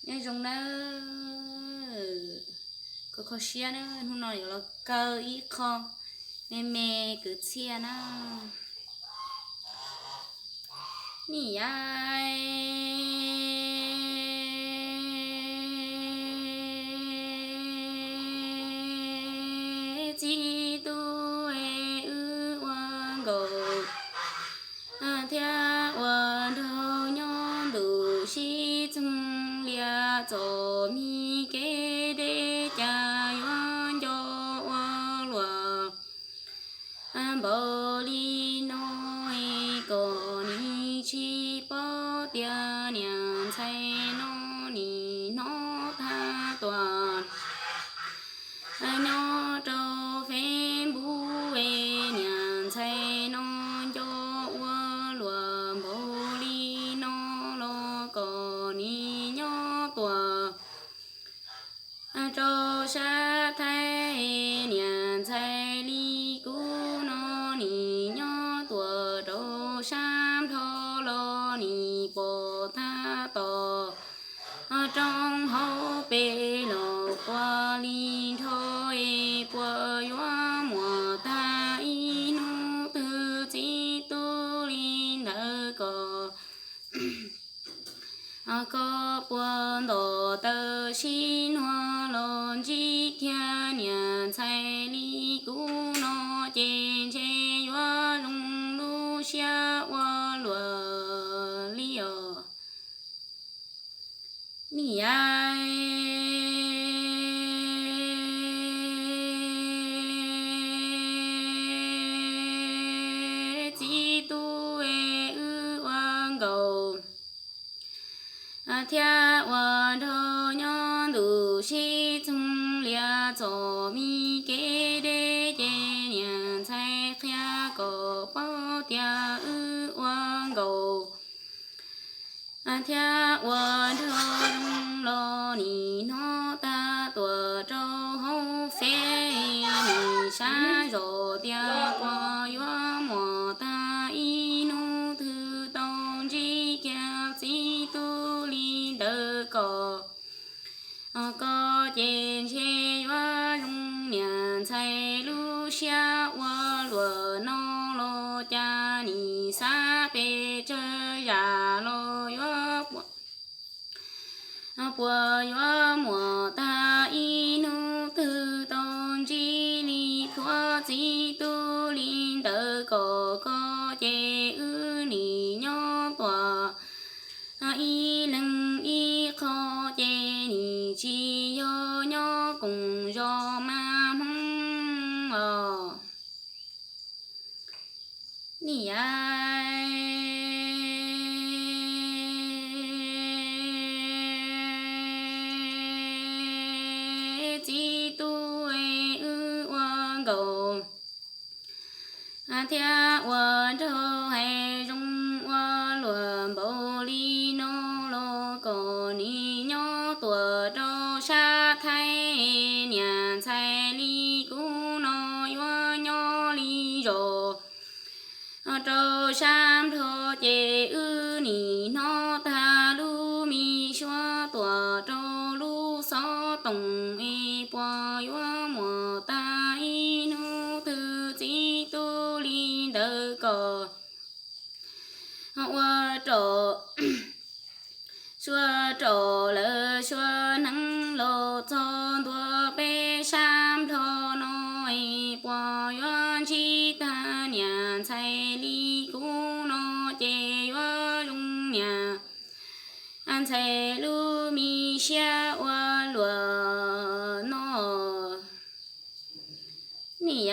Nyob zoo nawb, koj kho siab na, hnub no yuav los kaw ib qho me me kwv txhiaj na. Niam yais, txiv tub es wb ua nkauj thiab ua nraug nyob ntuj sib txoog lias txom mi kev deb cas yuav nco ua luaj npaum li no, kom nim tsis paub tias niam ntxhais no nim hnov thaj tuam nyob rau Facebook es niam ntxhais no nco ua luaj npaum li no los kom nim nyob tuaj rau sab Thaib. Niam ntxhais li kuv no nim nyob tuaj rau sab Nplog los nim pom thaj tom roob hauv pes los quaj li nrho es puas yuav muaj tag ib hnub twg txiv tub li ntawd kom koj puas ntom taw sib nug los ntsib kiag niam ntxhais li kuv no ces ntshe yuav zoo lub siab ua luaj li os. Niam yais, txiv tub es wb ua nkauj thiab ua nraug nyob ntuj sib txoog lias txom mi kev deb ces niam ntxhais qhia kom paub tias wb ua nkauj thiab ua nraug los nim hnov tag tuaj rau hauv Fev, nim sab zog tias puas yuav muaj tag ib hnub twg tau ntsib kiag txiv tub li ntawd kom koj ces ntshe yuav zoo niam ntxhais lub siab ua luaj no los cas nim xav pes tsawg zam los yuav puas yuav muaj tag ib hnub twg tau ntsib li plhuav txiv tub li ntawd kom koj ces wb nim nyob tuaj ib leeg ib qho ces nim tsis yog nyob koom zos mas Hmoob os. Niam yais, txiv tub es wb ua nkauj thiab ua nraug hais zoo ua luaj npaum li no los kom nim nyob tuaj rau sab Thaib, niam ntxhais li kuv no yuav nyob li zos rau sab Nplog ces wb nim hnov tag lub me suab tuaj rau lub xov tooj es puas yuav muaj tag ib hnub twg txiv tub li ntawd kom ua rau suav rau lawv suav hneev los txog ntua peb sab Nplog no es puas yuav ntsib tag niam ntxhais li kuv no ces yuav zoo niam ntxhais lub me siab ua luaj no. Niam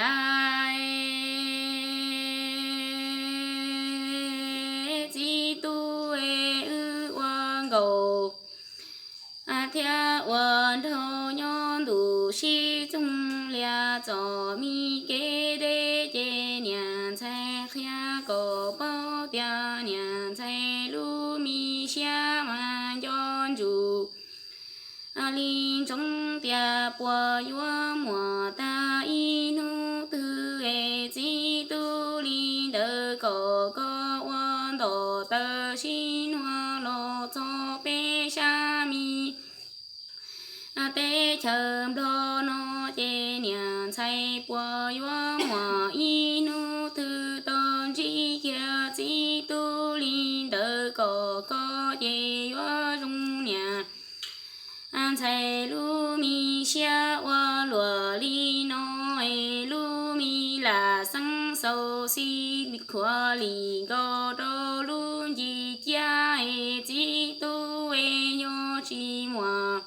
yais, txiv tub es wb ua nkauj thiab ua nraug nyob ntuj sib txoog lias txom mi kev deb ces niam ntxhais qhia kom paub tias niam ntxhais lub me siab mas nco ntsuj li ntsoov tias puas yuav muaj tag ib hnub twg es txiv tub li ntawd kom koj ua ntom taw sib nug los txog peb sab me teb chaws Nplog no ces niam ntxhais puas yuav muaj ib hnub twg tau ntsib kiag txiv tub li ntawd kom koj ces yuav zoo niam ntxhais lub me siab ua luam li no es lub me lam xeeb xaus xij khuav lim nkaus rau lub nce ciab es txiv tub es yuav tsis muaj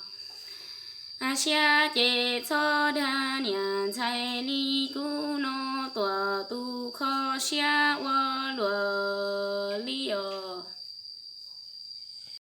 siab ces txhob dag niam ntxhais li kuv no tuam tus kho siab ua luam li os.